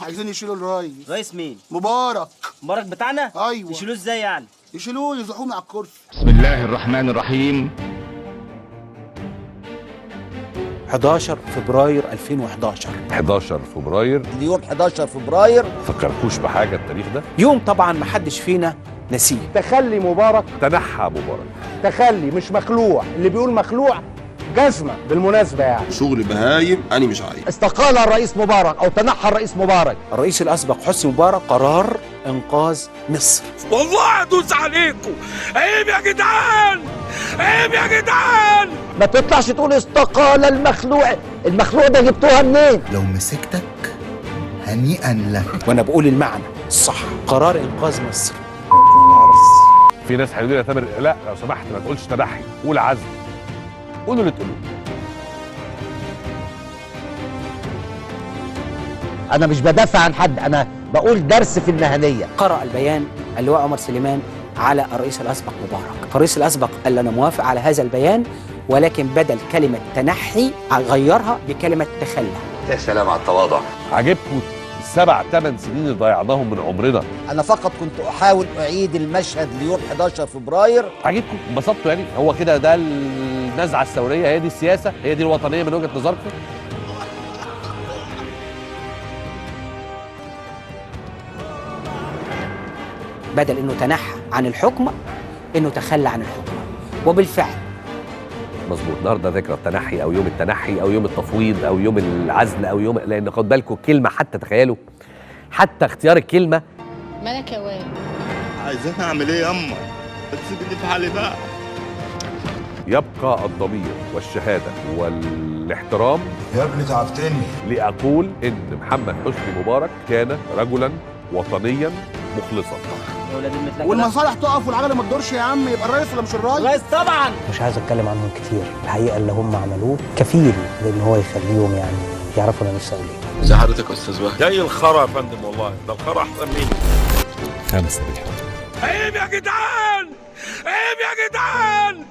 عايزين يشيلوا الرئيس. رئيس مين؟ مبارك. مبارك بتاعنا؟ ايوه. يشيلوه ازاي يعني؟ يشيلوه يزحوه من على الكرسي. بسم الله الرحمن الرحيم. 11 فبراير 2011. 11 فبراير، اليوم 11 فبراير. فكركوش بحاجة التاريخ ده؟ يوم طبعا ما حدش فينا نسيه. تخلي مبارك، تنحى مبارك، تخلي مش مخلوع، اللي بيقول مخلوع جزمه بالمناسبة يعني. شغل بهايم انا مش عايز. استقال الرئيس مبارك او تنحى الرئيس مبارك. الرئيس الاسبق حسني مبارك قرار انقاذ مصر. والله هدوس عليكم، عيب يا جدعان، عيب يا جدعان. ما تطلعش تقول استقال المخلوع، المخلوع ده جبتوها منين؟ لو مسكتك هنيئا لك. وانا بقول المعنى الصح، قرار انقاذ مصر. في ناس هيقولوا لي يا تامر لا لو سمحت ما تقولش تنحي، قول عزل. قولوا اللي تقولوه. انا مش بدافع عن حد، انا بقول درس في المهنية. قرأ البيان اللواء عمر سليمان على الرئيس الاسبق مبارك. الرئيس الاسبق قال انا موافق على هذا البيان، ولكن بدل كلمة تنحي غيرها بكلمه تخلى. يا سلام على التواضع. عاجبكم السبع ثمان سنين اللي ضيعناهم من عمرنا؟ انا فقط كنت احاول اعيد المشهد ليوم 11 فبراير. عاجبكم؟ انبسطتوا يعني؟ هو كده ده النزعة الثورية، هي دي السياسة، هي دي الوطنية من وجهه نظركم؟ بدل انه تنحى عن الحكم انه تخلى عن الحكم، وبالفعل. مظبوط. النهارده ذكرى التنحي او يوم التنحي او يوم التفويض او يوم العزل او يوم، لان خد بالكم كلمة، حتى تخيلوا حتى اختيار الكلمة. مالك يا واد؟ عايزين اعمل ايه ياما؟ تسيبني في حالي بقى. يبقى الضمير والشهادة والاحترام. يا ابني تعبتني. لاقول ان محمد حسني مبارك كان رجلا وطنيا مخلصا. يا ولاد المتلكة، والمصالح تقف والعجلة ما تدورش يا عم، يبقى الرئيس ولا مش الرئيس؟ الرئيس طبعا. مش عايز اتكلم عنهم كتير، الحقيقة اللي هم عملوه كفيل بان هو يخليهم يعني يعرفوا انا نفسي اقول ايه. ازي حضرتك يا استاذ وهبي؟ زي الخرا يا فندم، والله ده الخرا احسن مني. 5 بالحب. عيب يا جدعان، عيب يا جدعان.